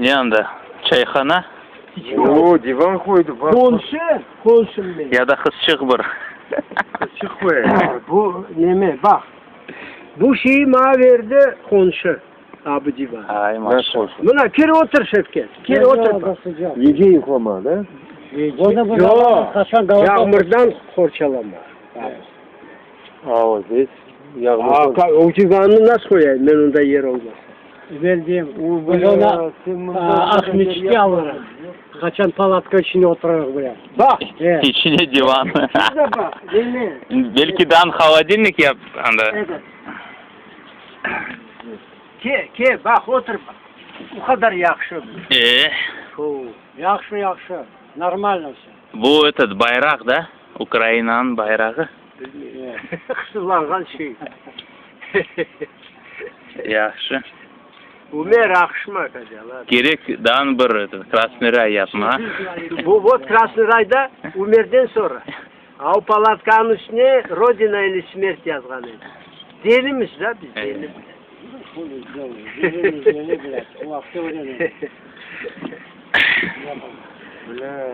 Ne anda? Çayhana? O, divan qoydı, baq. Qomşu, qomşum menim. Ya da qızçıq bir. Qızçıq qoy. Bu neme, baq. Bu şeyi maña berdi qomşu, a bu divan. Ay, maşallah. Mına, kir otur, Şevket, kir otur. Baq. Gece yuqlama, da? Yoq, yağmurdan qorçalama. A, вот здесь yağmur. A, o divannı nasıl qoyayım, men onda yer olmasa? Ben diyeyim, biz ona Aqmescitke alırıq. Qaçan palatka içinde oturarıq buraya. Baq, E, İçine divan. şurada baq, neme. Belki daa холодильник yap anda. Evet. Ke, ke, baq, otur baq. O qadar yahşı. E, Yahşı, yahşı. Нормально все. bu этот bayraq da? Ukrainanıñ bayrağı. Qısımlanğan şey. Yahşı. Ümer aqşıma kacalar. Kerek daa bir этот, Красный рай yapma. Bu вот Красный Райда Ümerden sonra. A o palatkanıñ üstüne Родина или смерть yazğan edi. Delimiz da biz, deli. Хули сделали. Deli, deli, блядь. У все время. Бля.